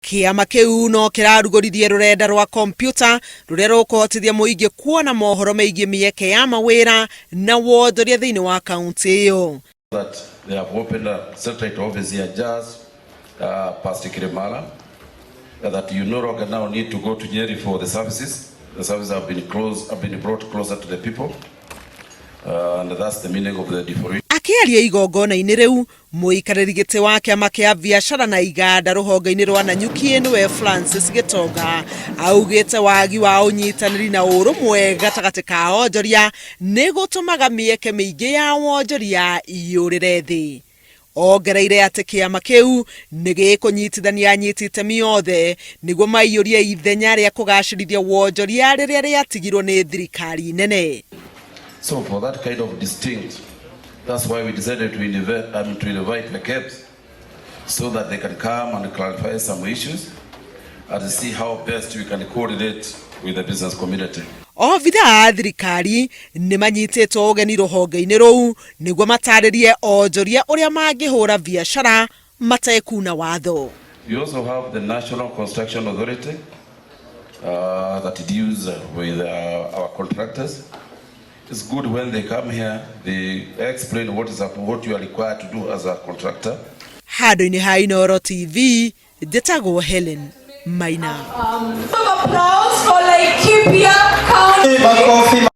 Kĩama kĩu no kĩrarugũririe rũrenda rwa kompiuta rũrĩa rũkũhotithia mũingĩ kuona mohoro megiĩ mĩeke ya mawĩra na wonjoria thĩinĩ wa kaunti ĩyo. That they have opened a satellite office here just past Kirimara, that you no longer now need to go to Nyeri for the services. The services have been close, have been brought closer to the people. And that's the meaning of the devolution. Akĩaria igongona-inĩ rĩu, mũikarĩri gĩtĩ wa kĩama kĩa biacara na iganda rũhonge-inĩ rwa Nanyuki nĩwe Francis Gĩtonga augĩte wagi wa ũnyitanĩri na ũrũmwe gatagatĩ ka onjoria nĩ gũtũmaga mĩeke mĩingĩ ya wonjoria yũrĩre thĩ. Ongereire atĩ kĩama kĩu nĩ gĩkũnyitithania anyiti itemi othe nĩguo maiyũrie ithenya rĩa kũgacĩrithia wonjoria rĩrĩa rĩatigirwo nĩ thirikari nene. So for that kind of distinct, that's why we decided to invite, to invite the KEBS so that they can come and clarify some issues and see how best we can coordinate with the business community. Obithaa a thirikari nĩ manyitĩtwo ũgeni rũhonge-inĩ rũu nĩguo matarĩrie onjoria ũrĩa mangĩhũra biacara matekuna watho. We also have the National Construction Authority that deals with our contractors. It's good when they come here, they explain what is up, what you are required to do as a contractor. Handũ-inĩ ha Inooro TV, njĩtagwo Helen Maina. Applause for Laikipia County. Makofi.